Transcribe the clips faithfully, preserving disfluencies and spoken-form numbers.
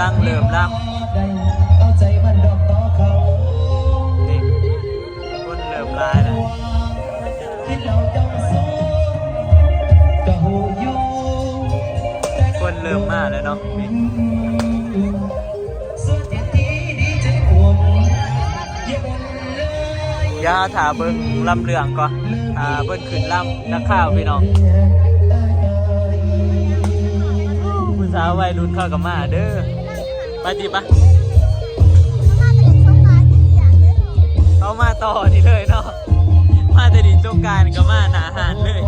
ตั้งเริ่มรับ เอาใจมันดอกต่อเขา นี่ คนเริ่มหลายแล้ว คิดเราเจ้าสู้กะหูอยู่ คนเริ่มมาแล้วเนาะ นี่ ส่วนเจ็ดที่ดีใจควร อย่าถ่าเบิ่งลำเรื่องก่อน อ่า เพิ่นขึ้นลำนักข่าวพี่น้อง ผู้สาววัยรุ่นเขาก็มาเด้อ ไปติปะ เขามาต่อนี่เลยเนาะ มาแต่ดินสงกรานต์ก็มาหน้าหาดเลย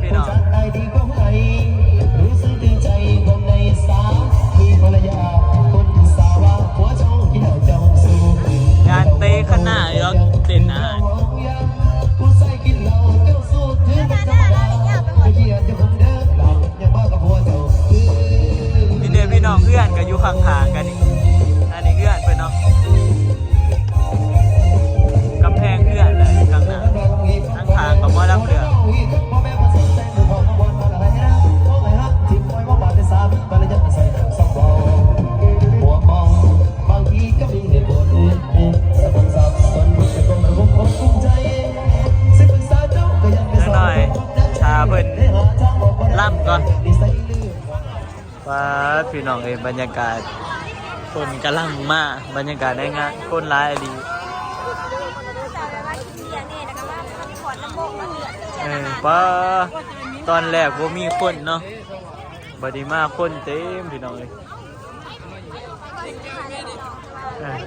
พี่น้อง งานเตะขนาดนี้เนาะ เต้นอาหาร นี่เด้อพี่น้อง เฮือนก็อยู่ข้างๆกันนี่ อันนี้เฮือนเพิ่นเนาะ กำแพงเฮือนเลยข้างหน้า ข้างๆก็หมอลำเรื่อง บางทีก็มีเหตุผล สับสนสับสน แต่ก็ไม่รู้ความภูมิใจ สิปรึกษาเจ้าก็ยังไม่ จักหน่อย ถ้าเพิ่นลำก่อน ป๊าด พี่น้องเอ้ย บรรยากาศ คนกำลังมา บรรยากาศในงาน คนหลายอีหลี เออ ป๊าด ตอนแรกบ่มีคนเนาะ บัดนี้มาคนเต็ม พี่น้องเอ้ย เออ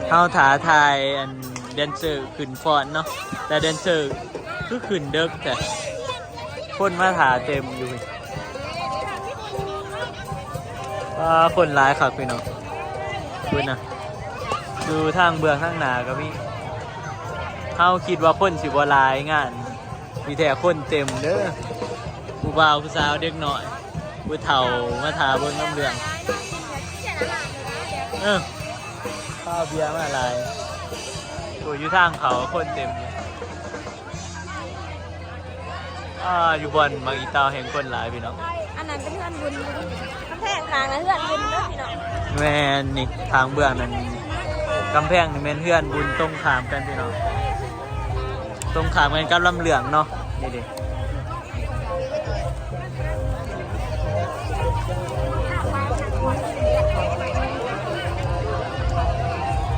เฮาท้าทายอันแดนเซอร์ขึ้นฟ้อนเนาะ แต่แดนเซอร์คือขึ้นเดิกแท้ คนมาท้าเต็มอยู่ อ่า คนหลายคักพี่น้อง เบิ่งนะ อยู่ทางเบื้องทางหน้าก็มี เฮาคิดว่าคนสิบ่หลายงาน ที่แท้คนเต็มเด้อ ผู้บ่าวผู้สาวเด็กน้อย ผู้เฒ่ามาท้าเบิ่งลำเรื่อง เออ ข้าวเบียร์มาหลาย โอ้ย อยู่ทางเขาคนเต็มเลย อ่า อยู่บ่อนหมากอีเตาแห่งคนหลายพี่น้อง อันนั้นเป็นเฮือนบุญ กำแพงข้างนะเฮือนบุญเด้อพี่น้อง แม่นนี่ ทางเบื้องนั้น กำแพงนี่แม่นเฮือนบุญตรงข้ามกันพี่น้อง ตรงข้ามกันกับลำเรื่องเนาะ นี่เด้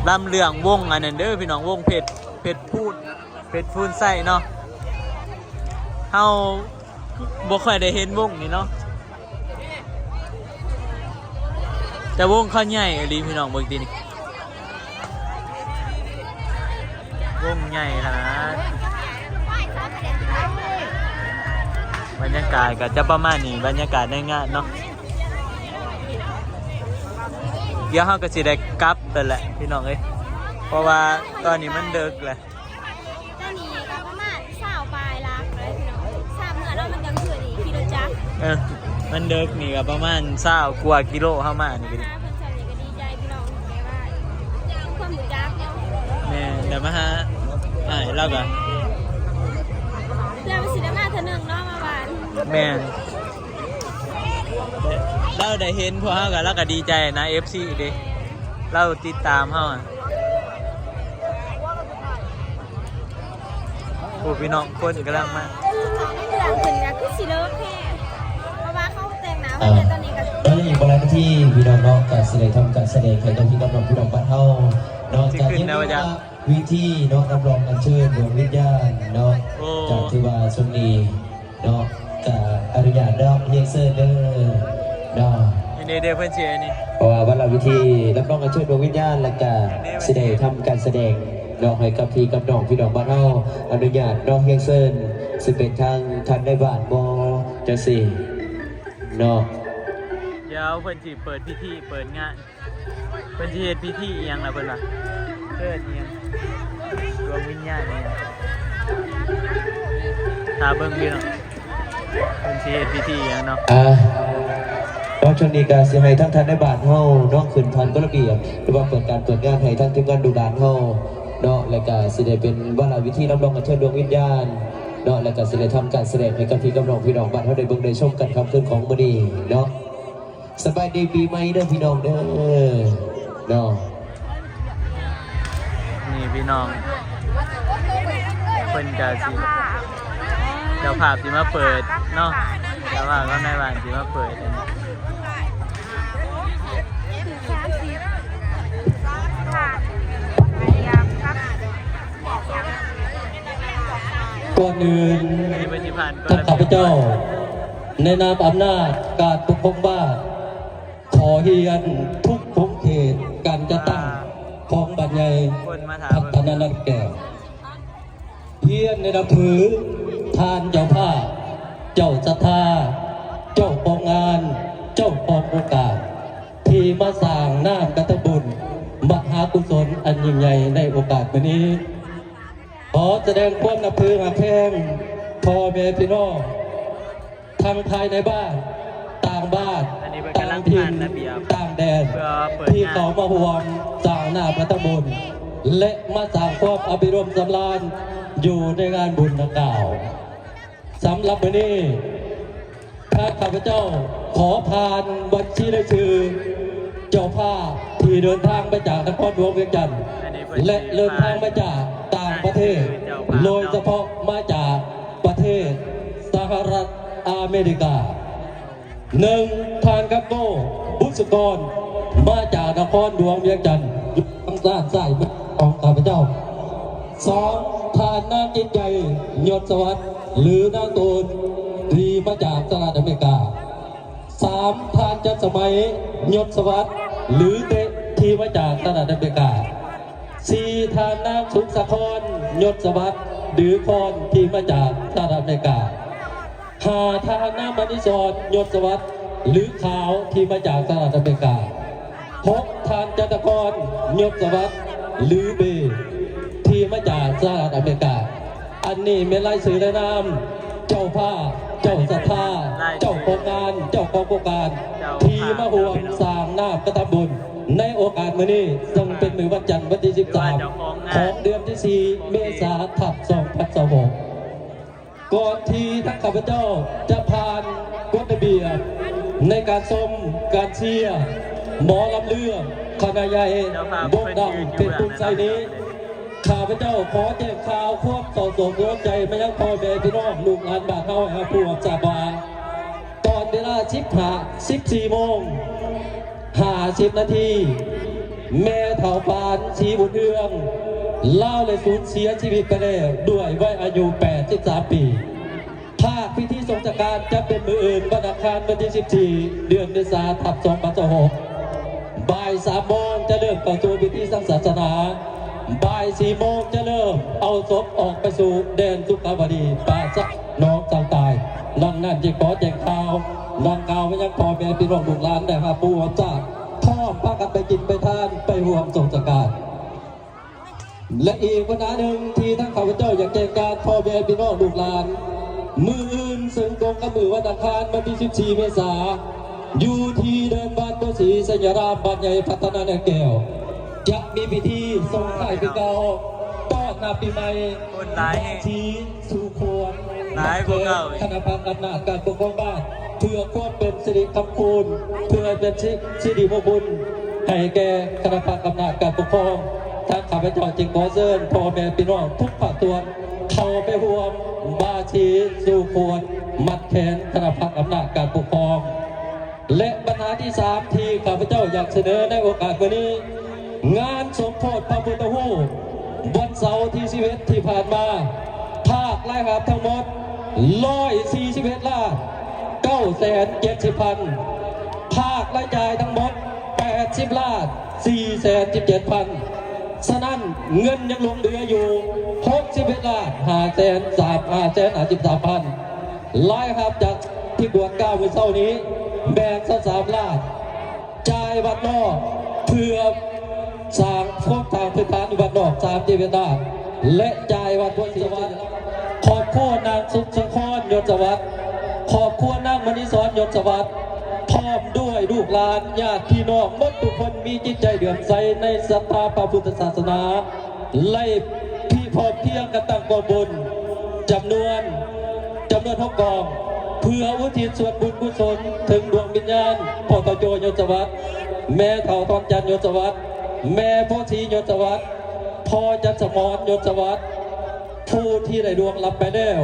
ลำเรื่องวงอันนั้นเด้อพี่น้อง วงเพชร เพชรพูน เพชรพูนไส้เนาะ เฮาบ่ค่อยได้เห็นวงนี้เนาะ แต่วงเขาใหญ่อีหลีพี่น้อง เบิ่งตินี่ วงใหญ่ขนาด บรรยากาศก็จะประมาณนี้ บรรยากาศในงานเนาะ เดี๋ยวเฮาก็สิได้กลับแล้วแหละพี่น้องเอ้ย เพราะว่าตอนนี้มันดึกแล้ว ตอนนี้ก็ประมาณซาวปลายหลักเลยพี่น้อง ซาวเมื่อเนาะ มันกลางคืนนี่ขี่รถจักร เออ มันดึกนี่ก็ประมาณซาวกว่ากิโลเฮามานี่ก็ดี มาหาเพิ่นซ้ำนี่ก็ดีใจพี่น้อง แต่ว่าความรู้จักเนาะ แม่น แต่มาหาอ้ายลาวก็ เพื่อมันสิได้มาเทื่อหนึ่งเนาะ มาบ้าน แม่น ลาวได้เห็นพวกเฮาก็ ลาวก็ดีใจนะ เอฟซี เด้ ลาวติดตามเฮาอะ โอ้ พี่น้อง คนกำลังมา เรื่องขึ้นก็คือสิเลิกแท้ เพราะว่าเขาแต่งหน้าไว้ อ่า แต่ตอนนี้ก็ แล้วยังอีกบ่หลายนาทีพี่น้องเนาะ ก็สิได้ทำการแสดงให้กับพี่กับน้องพี่น้องบ้านเฮาเนาะ สิขึ้นแล้วว่าจะ จากพิธีเนาะ รับรองอัญเชิญดวงวิญญาณเนาะ โอ้ จากที่ว่าช่วงนี้เนาะ ก็อนุญาตเนาะ เรียนเชิญเด้อเนาะ นี่เด้อ เพิ่นสิอันนี้ เพราะว่าวันละพิธีรับรองอัญเชิญดวงวิญญาณ แล้วก็สิได้ทำการแสดง เนาะ ให้กับพี่กับน้องพี่น้องบ้านเฮา อนุญาตเนาะ เรียนเชิญ สิเป็นทางท่านในบ้านบ่ จังซี่เนาะ เดี๋ยวเพิ่นสิเปิดพิธีเปิดงาน เพิ่นสิเฮ็ดพิธีอีหยังล่ะเพิ่นว่า เชิญอีหยัง ดวงวิญญาณอีหยัง ถ้าเบิ่งพี่น้อง เพิ่นสิเฮ็ดพิธีอีหยังเนาะ อ่า เนาะ ช่วงนี้ก็สิให้ทางท่านในบ้านเฮาเนาะ ขึ้นพานกฎระเบียบ หรือว่าเปิดการเปิดงานให้ทางทีมงานลูกหลานเฮาเนาะ แล้วก็สิได้เป็นวาระพิธีรับรองอัญเชิญดวงวิญญาณ เนาะ แล้วก็สิได้ทำการแสดงให้กับพี่กับน้อง พี่น้องบ้านเฮาได้เบิ่งได้ชมกันค่ำคืนของมื้อนี้เนาะ สบายดีปีใหม่เด้อพี่น้องเด้อ เนาะ นี่พี่น้อง เพิ่นก็สิ เจ้าภาพสิมาเปิดเนาะ เจ้าภาพกับนายบ้านสิมาเปิด ก่อนอื่น อันนี้เพิ่นสิผ่านก็ ท่านข้าพเจ้า ในนามอำนาจการปกครองบ้าน ขอเฮียนทุกขงเขตการจัดตั้งของบ้านใหญ่ คนมาถาม พัฒนานักแก่ เฮียนในนับถือ ท่านเจ้าภาพ เจ้าศรัทธา เจ้าของงาน เจ้าของโอกาส ที่มาสร้างน้ำกฐบุญ มหากุศลอันยิ่งใหญ่ในโอกาสมื้อนี้ ขอแสดงความนับถือหักแพงพ่อแม่พี่น้อง ทั้งภายในบ้าน ต่างบ้าน อันนี้เพิ่น ต่าง กำลัง ถิ่ ผ่าน นระเบียบ ต่างแดน เพื่อเปิด ที่ งาน เขามาร่วมสร้างน้ำกฐบุญ และมาสร้างความอภิรมย์สำราญอยู่ในงานบุญดังกล่าว สำหรับมื้อนี้ ถ้าข้าพเจ้าขอผ่านบัญชีรายชื่อ เจ้าภาพที่เดินทางมาจากนครหลวงเวียงจันทร์ อันนี้เพิ่น และเดินทางมาจากต่างประเทศ โดยเฉพาะมาจากประเทศสหรัฐอเมริกา หนึ่ง ท่านครับโก้ บุษกร มาจากนครหลวงเวียงจันทร์ ทางด้านซ้ายมือของข้าพเจ้า สอง ท่านนางจิตใจ ยศวัฒน์ หรือนางตูน ที่มาจากสหรัฐอเมริกา สาม ท่านจันสมัย ยศวัฒน์ หรือเตะ ที่มาจากสหรัฐอเมริกา สี่ ท่านนางสุขสาคร ยศวัฒน์ หรือคอน ที่มาจากสหรัฐอเมริกา ห้า ท่านนางมณีสร ยศวัฒน์ หรือขาว ที่มาจากสหรัฐอเมริกา หก ท่านจันทกร ยศวัฒน์ หรือเบ ที่มาจากสหรัฐอเมริกา อันนี้แม่นรายชื่อรายนาม เจ้าภาพ เจ้าศรัทธา เจ้าของงาน เจ้าของโครงการ ที่มาร่วมสร้างน้ำกฐบุญ ในโอกาสมื้อนี้ ซึ่งเป็นมื้อวันจันทร์วันที่ สิบสาม ของเดือนที่ สี่ เมษา ทับ สองพันยี่สิบหก ก่อนที่ทั้งข้าพเจ้าจะผ่านกฎระเบียบ ในการชมการเชียร์หมอลำเรื่องคณะใหญ่วงดังเพชรบุญชัยนี้ ข้าพเจ้าขอแจ้งข่าวความเศร้าโศกเสียใจมายังพ่อแม่พี่น้องลูกหลานบ้านเฮาให้ผู้รับทราบว่า ตอนเวลา สิบห้า สิบสี่ โมง ห้าสิบ นาที แม่เฒ่าปาน ศรีบุญเรือง ลาวได้สูญเสียชีวิตไปแล้วด้วยวัยอายุ 83 ปี ภาคพิธีส่งสการจะเป็นมื้ออื่นวันอังคารวันที่ สิบสี่ เดือนเมษา ทับ สองพันยี่สิบหก บ่าย สาม โมงจะเริ่มเข้าสู่พิธีทางศาสนา บ่าย สี่ โมงจะเริ่มเอาศพออกไปสู่แดนสุขาวดี ป่าสักหนองสังตาย ดังนั้นจึงขอแจ้งข่าวดังกล่าวไปยังพ่อแม่พี่น้องลูกหลานได้รับผู้รับทราบ พร้อมพากันไปกินไปทานไปร่วมส่งสการ และอีกปัญหาหนึ่งที่ทั้งข้าพเจ้าอยากแจ้งการพ่อแม่พี่น้องลูกหลาน มื้ออื่นซึ่งตรงกับมื้อวันอังคารวันที่ สิบสี่ เมษา อยู่ที่เดิมบ้านโพสีสัญญารามบ้านใหญ่พัฒนาเนินแก้ว จะมีพิธีส่งท้ายปีเก่า ต้อนรับปีใหม่ คนหลายแฮง ที่สู่ขวัญ หลายกว่าเก่าอีก คณะพักอำนาจการปกครองบ้าน เพื่อความเป็นสิริมงคล เพื่อเป็นสิริมงคลให้แก่คณะพักอำนาจการปกครอง ทางข้าพเจ้าจึงขอเชิญพ่อแม่พี่น้องทุกภาคส่วนเข้าไปร่วมบาชีสู่ขวัญมัดแขนคณะพักอำนาจการปกครอง และปัญหาที่สามที่ข้าพเจ้าอยากเสนอในโอกาสวันนี้ งานสมโภชพระพุทธรูปวันเสาร์ที่ สิบเอ็ด ที่ผ่านมา ภาครายรับทั้งหมด ร้อยสี่สิบเอ็ด ล้าน เก้าแสนเจ็ดสิบ พัน ภาครายจ่ายทั้งหมด แปดสิบ ล้าน สี่แสนสิบเจ็ด พัน ฉะนั้นเงินยังหลงเหลืออยู่ หกสิบเอ็ด ล้าน ห้าแสนสาม ห้าแสนห้าสิบสาม พัน รายรับจากที่บวชกล้ามื้อเช้านี้ แบ่งซะ สาม ล้าน จ่ายวัดนอกเพื่อสร้างโครงการพื้นฐานอยู่วัดนอก สามสิบเอ็ด ล้าน และจ่ายวัดพุทธสวัสดิ์ ครอบครัวนางสุขสงคร ยศวัสดิ์ ครอบครัวนางมณีสร ยศวัสดิ์ พร้อมด้วยลูกหลานญาติพี่น้องหมดทุกคนมีจิตใจเลื่อมใสในศรัทธาพระพุทธศาสนา ไล่ที่พร้อมเพรียงกันตั้งกองบุญ จำนวน จำนวนหกกอง เพื่ออุทิศส่วนบุญกุศลถึงดวงวิญญาณพ่อเฒ่าโจยศวัฒน์ แม่เฒ่าทองจันทร์ยศวัฒน์ แม่โพธิ์ศรียศวัฒน์ พ่อจันทร์สมรยศวัฒน์ ผู้ที่ได้ล่วงลับไปแล้ว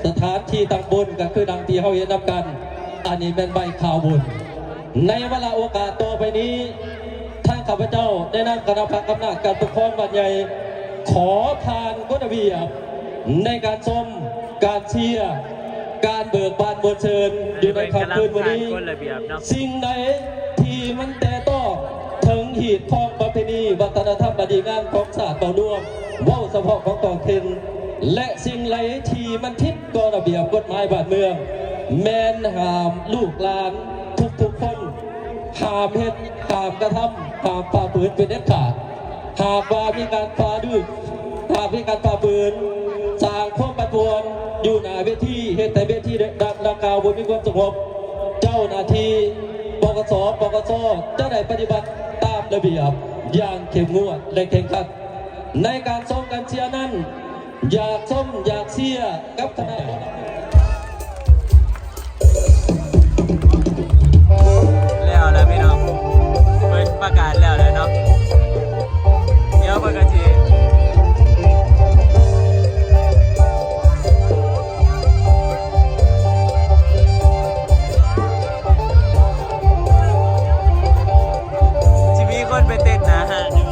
สถานที่ตั้งบุญก็คือดังที่เฮาเห็นนำกัน อันนี้แม่นใบข่าวบุญ ในวาระโอกาสต่อไปนี้ ทางข้าพเจ้าในนามคณะพักอำนาจการปกครองบ้านใหญ่ ขอผ่านกฎระเบียบ ในการชม การเชียร์ การเบิกบานมวลเชิญ อยู่ในค่ำคืนวันนี้ สิ่งใดที่มันแตะต้องถึงหีดของประเพณีวัฒนธรรมอันดีงามของชาติเผ่าดวง เว้าเฉพาะของท้องถิ่น และสิ่งใดที่มันผิดกฎระเบียบกฎหมายบ้านเมือง แม่นห้ามลูกหลานทุกๆคน ห้ามเฮ็ด ห้ามกระทำ ห้ามฝ่าฝืนเป็นเด็ดขาด หากว่ามีการฝ่าดื้อ หากมีการฝ่าฝืน สร้างความปั่นป่วนอยู่หน้าเวที เฮ็ดให้เวทีดังกล่าวบ่มีความสงบ เจ้าหน้าที่ ปกส ปกส จะได้ปฏิบัติตามระเบียบอย่างเข้มงวดและเคร่งครัด ในการซ้อมการเชียร์นั้น อยากชมอยากเชียร์กับคณะ แล้วแล้วพี่น้อง เพิ่นประกาศแล้วแล้วเนาะ เดี๋ยวเพิ่นก็สิ สิมีคนไปเต้นหน้าห้านอยู่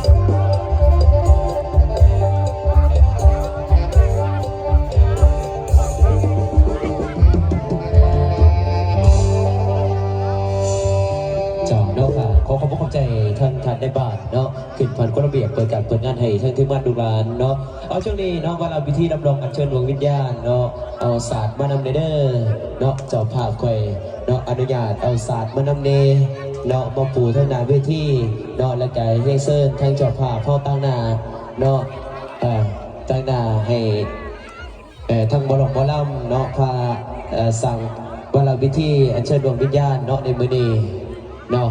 เจ้าเนาะค่ะ ขอขอบพระคุณใจท่านท่านในบ้านเนาะ ขึ้นผ่านกฎระเบียบเปิดการเปิดงานให้ทั้งทีมงานลูกหลานเนาะ เอาช่วงนี้เนาะ วาระพิธีรับรองอัญเชิญดวงวิญญาณเนาะ เอาสาดมานำเด้อเนาะ เจ้าภาพข่อยเนาะ อนุญาตเอาสาดมานำเน่เนาะ มาปูทั้งหน้าเวทีเนาะ และก็เรียนเชิญทั้งเจ้าภาพเฮาตั้งหน้าเนาะ เอ่อ ตั้งหน้าให้ เอ่อ ทั้งหมอลำหมอลำเนาะ พา เอ่อ สั่งวาระพิธีอัญเชิญดวงวิญญาณเนาะ ในมื้อนี้เนาะ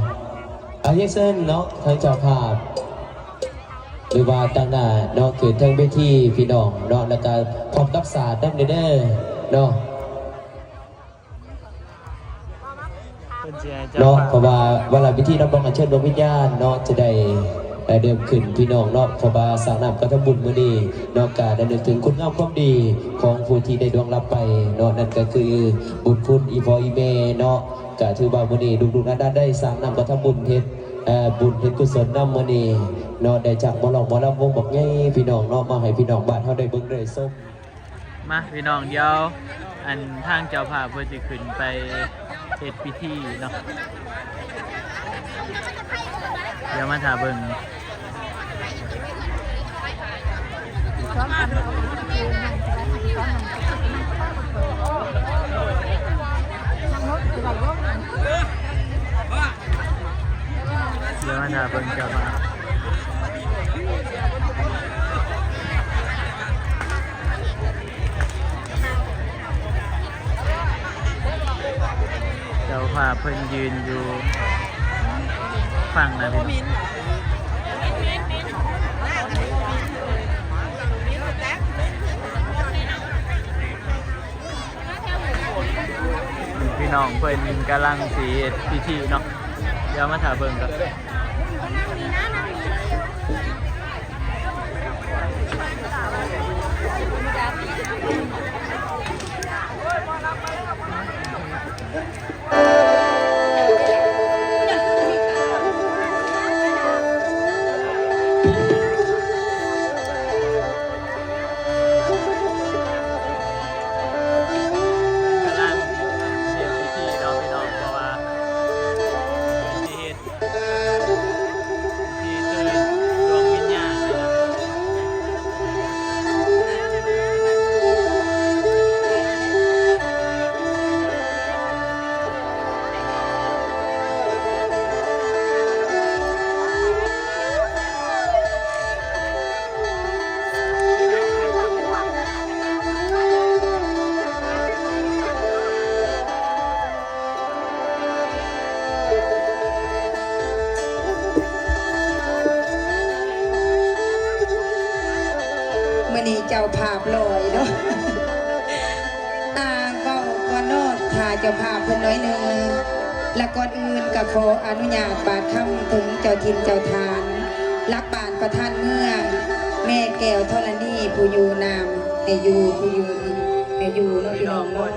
เอาเรียนเชิญเนาะ ทั้งเจ้าภาพ หรือว่าตั้งหน้าเนาะ ขึ้นเทิงเวทีพี่น้องเนาะ แล้วก็พร้อมกับสาดนำเด้อเนาะ เพิ่นสิให้เจ้า เนาะ ภาพ เพราะว่าวาระพิธีรับรองอัญเชิญดวงวิญญาณเนาะ จะได้ เอ่อ เริ่มขึ้นพี่น้องเนาะ เพราะว่าสร้างน้ำกระทำบุญมื้อนี้เนาะ ก็ได้นึกถึงคุณงามความดีของผู้ที่ได้ล่วงลับไปเนาะ นั่นก็คือบุญคุณอีพ่ออีแม่เนาะ ก็ถือว่ามื้อนี้ลูกๆหลานๆได้สร้างน้ำกระทำบุญเฮ็ด เอ่อ บุญเฮ็ดกุศลนำมื้อนี้เนาะ ได้จ้างหมอลำหมอลำวงบักใหญ่พี่น้องเนาะ มาให้พี่น้องบ้านเฮาได้เบิ่งได้ชม มาพี่น้อง เดี๋ยว อันทางเจ้าภาพเพิ่นสิขึ้นไปเฮ็ดพิธีเนาะ เดี๋ยวมาถ่าเบิ่ง เดี๋ยวมาถ่าเบิ่งเจ้าภาพ เจ้าภาพเพิ่นยืนอยู่ฝั่งนั้น พี่น้องเพิ่นกำลังสิเฮ็ดพิธีเนาะ เดี๋ยวมาถ่าเบิ่งกัน กำลังเฮ็ดพิธีเนาะพี่น้อง เพราะว่าสิเฮ็ดพิธี เจ้าภาพเพิ่นน้อยหนึ่ง และก่อนอื่นก็ขออนุญาตบาดคำถึงเจ้าถิ่นเจ้าฐาน หลักบ้านประธานเมือง แม่แก้วธรณี ผู้อยู่นามให้อยู่ ผู้อยู่ให้อยู่เนาะพี่น้องเนาะ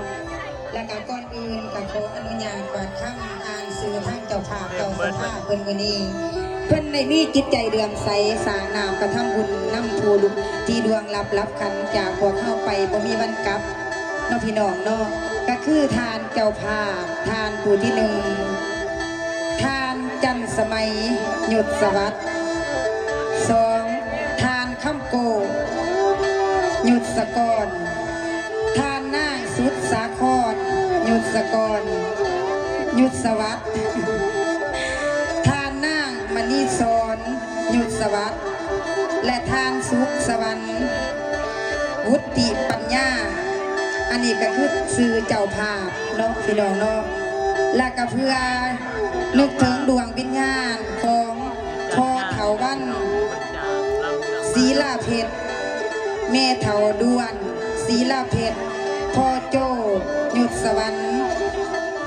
และก็ก่อนอื่นก็ขออนุญาตบาดคำอ่านชื่อทางเจ้าภาพเจ้าศรัทธาเพิ่นมื้อนี้ เพิ่นได้มีจิตใจเลื่อมใสสร้างน้ำกระทำบุญนำผู้ที่ล่วงลับลับขันจากพวกเฮาไปบ่มีวันกลับ เนาะพี่น้องเนาะ ก็คือท่านเจ้าภาพ ท่านผู้ที่หนึ่ง ท่านจันทร์สมัย ยศสวัสดิ์ สอง ท่านคำโก ยศกร ท่านนางสุดสาคร ยศกร ยศสวัสดิ์ ท่านนางมณีสอน ยศสวัสดิ์ และท่านสุขสวรรค์ วุฒิปัญญา อันนี้ก็คือชื่อเจ้าภาพเนาะพี่น้องเนาะ และก็เพื่อนึกถึงดวงวิญญาณของพ่อเฒ่าวัน ศรีลาเพชร แม่เฒ่าด้วน ศรีลาเพชร พ่อโจ้ ยศสวรรค์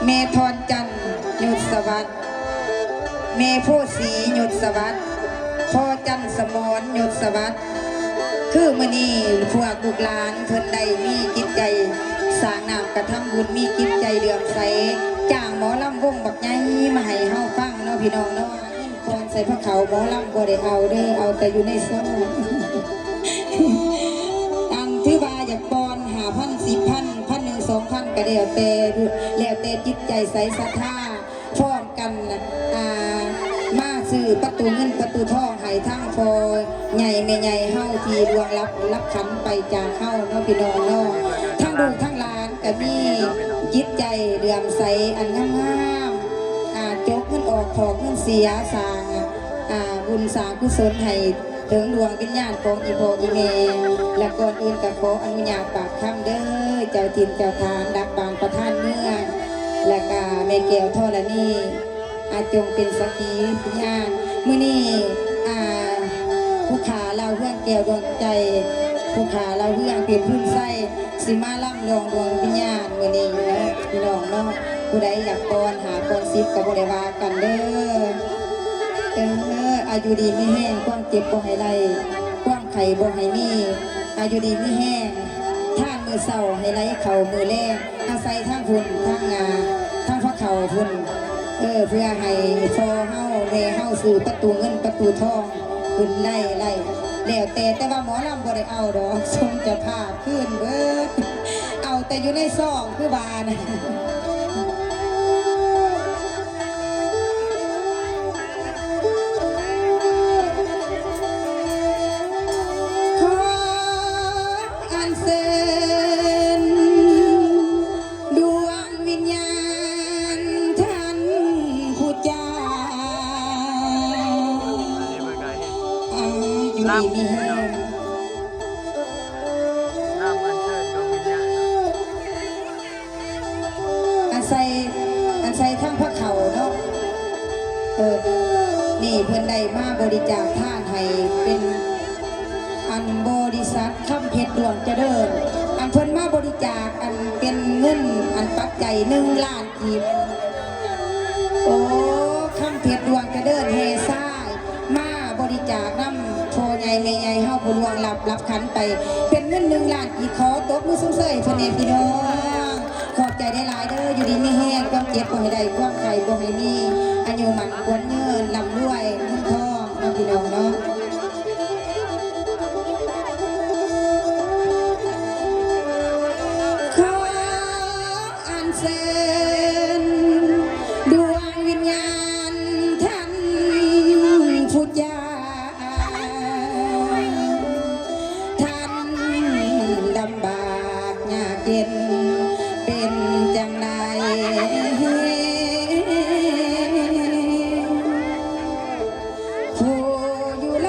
แม่ทอนจันทร์ ยศสวัสดิ์ แม่โพธิ์ศรี ยศสวัสดิ์ พ่อจันทร์สมร ยศสวัสดิ์ คือมื้อนี้พวกลูกหลานเพิ่นได้มีจิตใจสร้างน้ำกระทำบุญ มีจิตใจเลื่อมใส จ้างหมอลำวงบักใหญ่มาให้เฮาฟังเนาะพี่น้องเนาะ ก่อนใส่ผ้าขาวหมอลำบ่ได้เอาเด้อ เอาแต่อยู่ในซอง อันถือว่าอยากปอนห้าพัน สิบพัน พันหนึ่ง สองพัน ก็แล้วแต่ แล้วแต่จิตใจใสศรัทธา พร้อมกัน อ่า มาซื้อประตูเงินประตูทองให้ทั้งพ่อใหญ่แม่ใหญ่เฮาที่ล่วงลับลับขันไปจากเฮาเนาะพี่น้องเนาะ ทั้งลูกทั้งหลานก็มีจิตใจเลื่อมใสอันงามๆ อ่า จกเงินออกถอกเงินเสียสร้าง อ่า บุญสร้างกุศลให้ถึงดวงวิญญาณของอีพ่ออีแม่ และก่อนอื่นก็ขออนุญาตปากคำเด้อ เจ้าถิ่นเจ้าฐาน หลักบ้านประธานเมือง และก็แม่แก้วธรณี อาจงเป็นสักขีพยาน มื้อนี้ อ่า ผู้ขาเล่าเรื่องแก้วดวงใจ ผู้ขาเล่าเรื่องเพชรพูนไส้ สิมาล่ำลองดวงวิญญาณมื้อนี้เนาะพี่น้องเนาะ ผู้ใดอยากปอนห้าปอนสิบก็บ่ได้ว่ากันเด้อ เออ อายุดีมีแฮง ความเจ็บบ่ให้ได้ ความไข้บ่ให้มี อายุดีมีแฮง ทานมื้อเช้าให้ไหลเข้ามื้อแลง อาศัยทางพุ้น ทาง อ่า ทางพระเขาพุ้น เออ เพื่อให้พ่อเฮาแม่เฮาซื้อประตูเงินประตูทองขึ้นได้ ได้ แล้วแต่ แต่ว่าหมอลำบ่ได้เอาดอก ส่งเจ้าภาพคืนเบิด เอาแต่อยู่ในซองคือว่านะ ขออัญเชิญดวงวิญญาณท่านผู้จาก อายุดีมีแฮง น้ำอัญเชิญดวงวิญญาณ อันใส่ อันใส่ทั้งพระเขาเนาะ เออ นี่เพิ่นได้มาบริจาคทานให้เป็นอันบริษัทคำเพชรดวงเจริญ อันเพิ่นมาบริจาคอันเป็นเงินอันปัจจัยหนึ่งล้านกีบ โอ้ คำเพชรดวงเจริญแห่ซ้าย มาบริจาคนำพ่อใหญ่แม่ใหญ่เฮาผู้ล่วงลับลับขันไป เป็นเงินหนึ่งล้านกีบ ขอตบมือสุดเสยเพิ่นแหน่พี่น้อง ขอบใจได้หลายเด้อ อยู่ดีมีแฮง ความเจ็บบ่ให้ได้ ความไข้บ่ให้มี อายุมั่นขวัญยืน ร่ำรวยเงินทองเนาะพี่น้องเนาะ ขออัญเชิญดวงวิญญาณท่านผู้จาก ท่านลำบากยากเย็นเป็นจังใด ผู้อยู่ล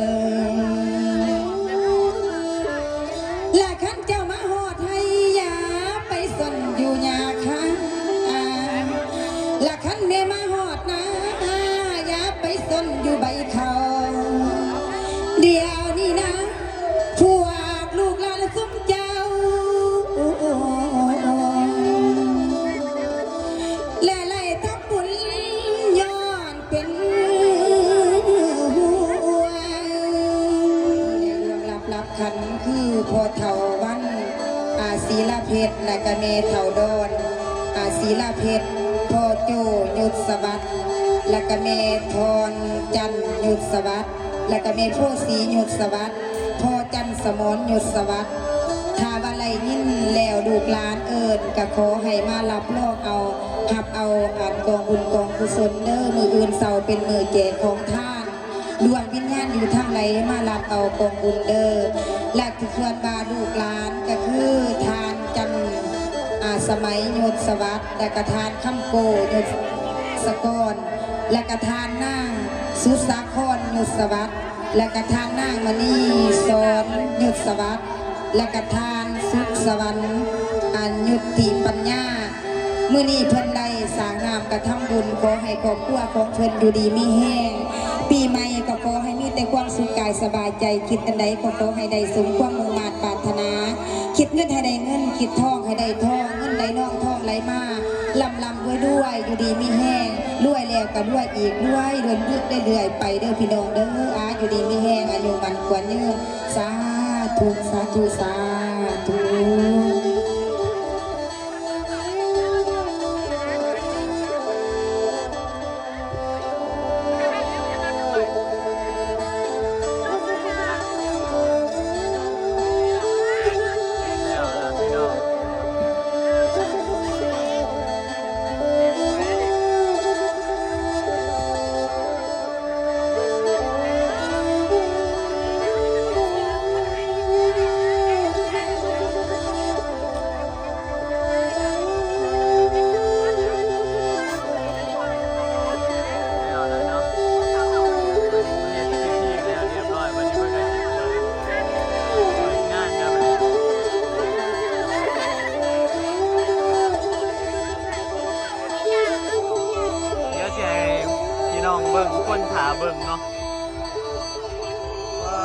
ละคันเจ้ามาฮอดไฮ่ อย่าไปซ่อนอยู่หญ้าคา ละคันแม่มาฮอดนา อย่าไปซ่อนอยู่ใบข้าว เดี๋ยวนี้นะ พวกลูกหลานซุมเจ้า และไล่ทำบุญย้อนเป็นห่วง ในเรื่องลับๆ คันคือพ่อเฒ่าวัน อา ศิลาเพชร และก็แม่เฒ่าดอน อา ศิลาเพชร พ่อโจ ยศวัฒน์ และก็แม่ทอนจันทร์ ยศวัฒน์ และก็แม่โพธิ์ศรี ยศวัฒน์ พ่อจันทร์สมร ยศวัฒน์ ถ้าว่าไล่ยินแล้วลูกหลานเอิ้น ก็ขอให้มารับรองเอา รับเอาอันกองบุญกองกุศลเด้อ มื้ออื่นเช้าเป็นมื้อแจกของทาน ดวงวิญญาณอยู่ทางใดมารับเอากองบุญเด้อ และส่วนว่าลูกหลานก็คือทานจันทร์ อา สมัย ยศวัฒน์ และก็ทานคำโก ยศกร และก็ทานนางสุสาคร ยศวัฒน์ และก็ทานนางมณีสอน ยศวัฒน์ และก็ทานสุขสวรรค์ อันยุติปัญญา มื้อนี้เพิ่นได้สร้างน้ำกระทำบุญ ขอให้ครอบครัวของเพิ่นอยู่ดีมีแฮง ปีใหม่ก็ขอให้มีแต่ความสุขกายสบายใจ คิดอันใดก็ขอให้ได้สมความมุ่งมาดปรารถนา คิดเงินให้ได้เงิน คิดทองให้ได้ทอง เงินไหลนองทองไหลมา ร่ำร่ำรวยรวย อยู่ดีมีแฮง รวยแล้วก็รวยอีก รวยรวยรวยเรื่อยๆ ไปเด้อพี่น้องเด้อ อา อยู่ดีมีแฮง อายุมั่นขวัญยืน สาธุ สาธุ สาธุ เดี๋ยวสิให้พี่น้องเบิ่ง คนถ่าเบิ่งเนาะ ว้า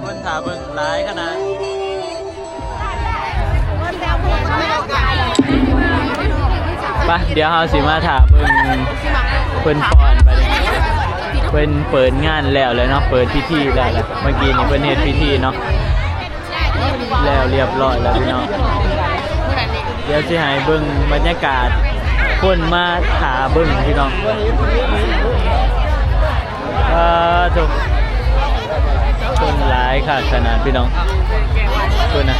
คนถ่าเบิ่งหลายขนาด ไป เดี๋ยวเฮาสิมาถ่าเบิ่งเพิ่นฟ้อนไปเลย เพิ่นเปิดงานแล้วแหละเนาะ เปิดพิธีแล้วแหละ เมื่อกี้นี่เพิ่นเฮ็ดพิธีเนาะ แล้วเรียบร้อยแล้วพี่น้อง เดี๋ยวสิให้เบิ่งบรรยากาศ คนมาถ่าเบิ่งพี่น้อง เออทุกคนหลายคักขนาดพี่น้อง คนนะ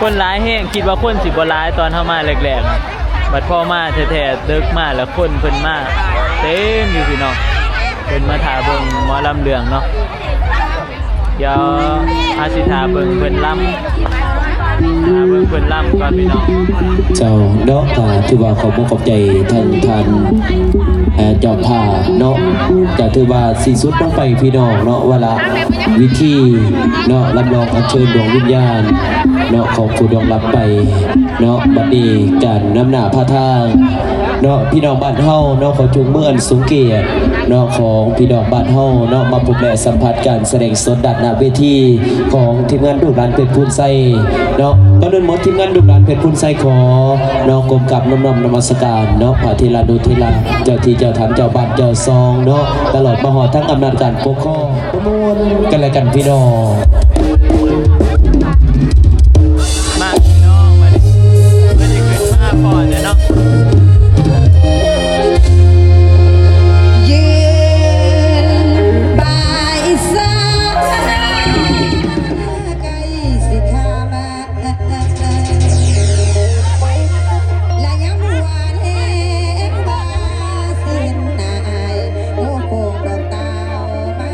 คนหลายแฮง คิดว่าคนสิบ่หลายตอนเฮามาแรกๆอะ บัดพอมาแท้ๆ ดึกมาแล้วคนเพิ่นมาเต็มอยู่พี่น้อง เพิ่นมาถ่าเบิ่งหมอลำเรื่องเนาะ เดี๋ยวเฮาสิถ่าเบิ่งเพิ่นลำ ถ่าเบิ่งเพิ่นลำก่อนพี่น้อง เจ้าเนาะ ก็ถือว่าขอบคุณขอบใจทางท่าน เอ่อ เจ้าภาพเนาะ ก็ถือว่าสิ้นสุดลงไปพี่น้องเนาะ วาระวิธีเนาะ รับรองอัญเชิญดวงวิญญาณเนาะ ของผู้ล่วงลับไปเนาะ บัดนี้การนำหน้าพาทางเนาะ พี่น้องบ้านเฮาเนาะ ขอจุงมืออันสูงเกียรติเนาะ ของพี่น้องบ้านเฮาเนาะ มาพบและสัมผัสการแสดงสดด้านหน้าเวทีของทีมงานลูกหลานเพชรพูนไซเนาะ ก่อนอื่นหมดทีมงานลูกหลานเพชรพุนไซขอเนาะ ก้มกราบน้อมนมัสการเนาะ พระเถรานุเถรา เจ้าที่เจ้าทาง เจ้าบ้านเจ้าซองเนาะ ตลอดมาฮอดทั้งอำนาจการปกครอง ประมวลกันและกันพี่น้อง มาพี่น้อง มาดิ มาดิ ขึ้นมาก่อนเนี่ยเนาะ ยืนบ่ายสาม ใกล้สิค่ำ และยังหวนแหงว่าสิเห็นหน้าอ้าย โอ้โคงดอกตาวไม้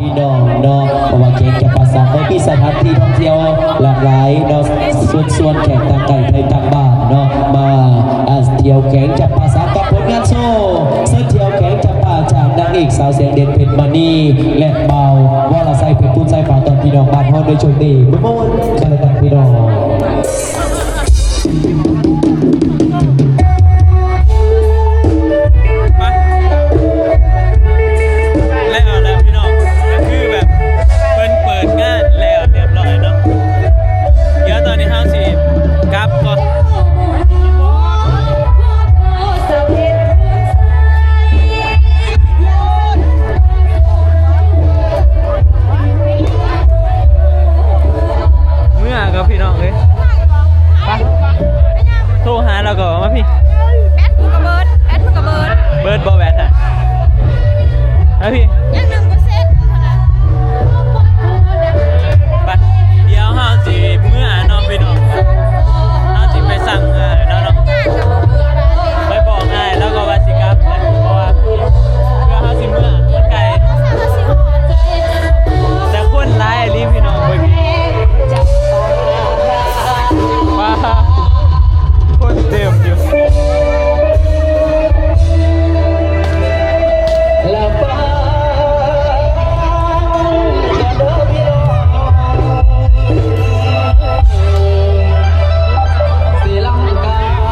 พี่น้องเนาะ เพราะว่าแขวงจำปาสักก็มีสถานที่ท่องเที่ยวหลากหลายเนาะ ส่วนส่วนแขกต่างไกลไทยต่างบ้านเนาะ มาอ่าเที่ยวแขวงจำปาสักกับผลงานโชว์เสื้อเที่ยวแขวงจำปาจากนางเอกสาวเสียงเด่นเพชรมณีและเบาวรชัยเพชรพูนสายฟ้าตอนพี่น้องบ้านเฮาในช่วงนี้มะม่วนกันเลยครับพี่น้อง ไป แล้วแล้วพี่น้อง ก็คือแบบเพิ่นเปิดงานแล้วเรียบร้อยเนาะ เดี๋ยวตอนนี้เฮาสิกลับก่อน เมื่อกับพี่น้องเอ้ย ไป โทรหาเราก็มาพี่ แบตมึงก็เบิด แบตมึงก็เบิด เบิดบ่แบตฮะ แล้วพี่ ยังหนึ่งเปอร์เซ็นต์เท่านั้น ไป เดี๋ยวเฮาสิเมื่อเนาะพี่น้อง เฮาสิไปสั่งเออเนาะเนาะ ไปบอกอ้ายแล้วก็ว่าสิกลับ เพราะว่าเพื่อเฮาสิเมื่อมันไกล แต่คนหลายอีหลีพี่น้องเบิ่ง ว้า คนเต็มอยู่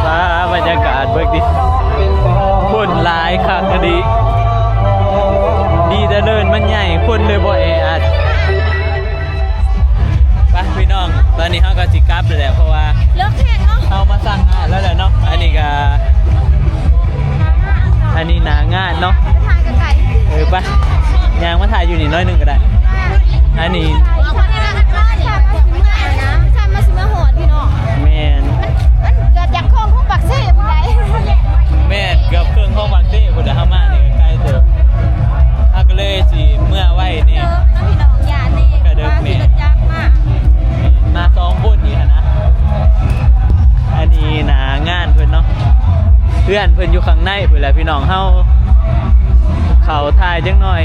ว้า บรรยากาศเบิ่งดิ คนหลายคักอีหลี ดีแต่เนินมันใหญ่ คนเลยบ่แออัด ไปพี่น้อง ตอนนี้เฮาก็สิกลับแล้วแหละ เพราะว่า เลิกแข่งเนาะ เฮามาสั่งอาหารแล้วแหละเนาะ อันนี้ก็ อันนี้หน้างานเนาะ ถ่ายไกลๆ เออ ไป ย่างมาถ่ายอยู่นี่น้อยหนึ่งก็ได้ อันนี้ ใช่มาสิมาหอดพี่น้อง แม่น มันเกือบอยากคล้องพวกปากเซ่ผู้ใด แม่น เกือบครึ่งของปากเซ่ผู้ใดเฮามานี่ก็ไกลเติบ เฮาก็เลยสิเมื่อไวแน่ เออ แล้วพี่น้องอย่านี่ ก็เดินแม่ มาขี่รถจักรมา มาสองคนนี่หั่นนะ อันนี้หน้างานเพิ่นเนาะ เพื่อนเพิ่นอยู่ข้างในเพิ่นแหละพี่น้องเฮา เขาถ่ายจังหน่อย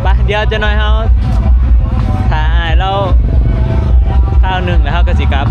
ไป เดี๋ยวจังหน่อยเฮาถ่ายอ้ายแล้วคราวหนึ่งแล้วเฮาก็สิกลับ